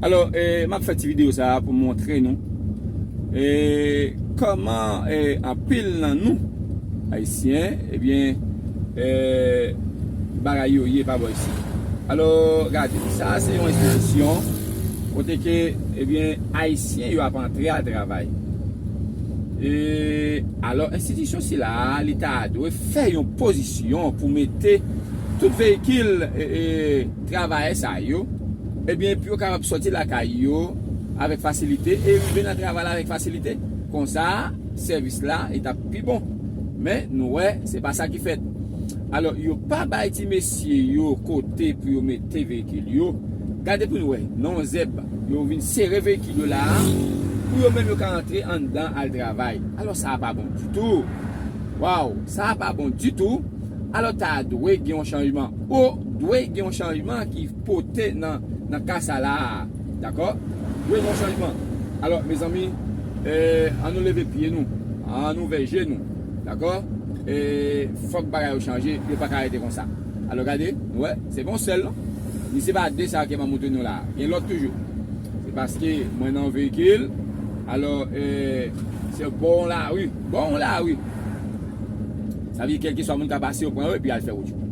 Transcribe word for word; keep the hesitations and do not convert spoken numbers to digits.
Alò, eh, m ap fè ti videyo sa a pou montre nou eh, kòman eh, anpil nan nou, Ayisyen, ebyen, eh, bagay yo ye pa bò isi. Alò, gade, sa a se yon enstitisyon kote ke, ebyen, Ayisyen yo ap antre al travay. E, alò, enstitisyon sila a, li ta dwe fè yon pozisyon pou mete tout veyikil eh, eh, travayè sa yo, ebyen, pou yo kapab sòti lakay yo avèk fasilite e rive nan travay la avèk fasilite. Konsa, sèvis la, li t ap pi bon. Men, nou wè, se pa sa ki fèt. Alò, yo pa bay ti mesye yo kote pou yo mete veyikil yo. Gade pou nou wè, nan yon zèb, yo vin sere veyikil yo la a, pou yo menm yo ka antre anndan al travay. Alò, sa a pa bon ditou. Waw, sa a pa bon ditou. Alò, ta dwe gen yon chanjman. O, dwe gen yon chanjman ki pote nan, nan ka sa la a. Dakò? Dwe gen yon chanjman. Alò, mezanmi, eh, ann nou leve pye nou. Ann nou ouvè je nou. Dakò? Eh, fòk bagay yo chanje. Yo pa ka rete konsa. Alò, gade, nou wè, se pa yon sèl, non? Ni se pa de sa ke m ap montre nou la. Gen lòt toujou. Se paske mwen nan yon veyikil. Alò, eh, se bon lari. Bon lari. Sa vle di, kèlkeswa moun ka pase, yo pran yo epi al fè wout yo.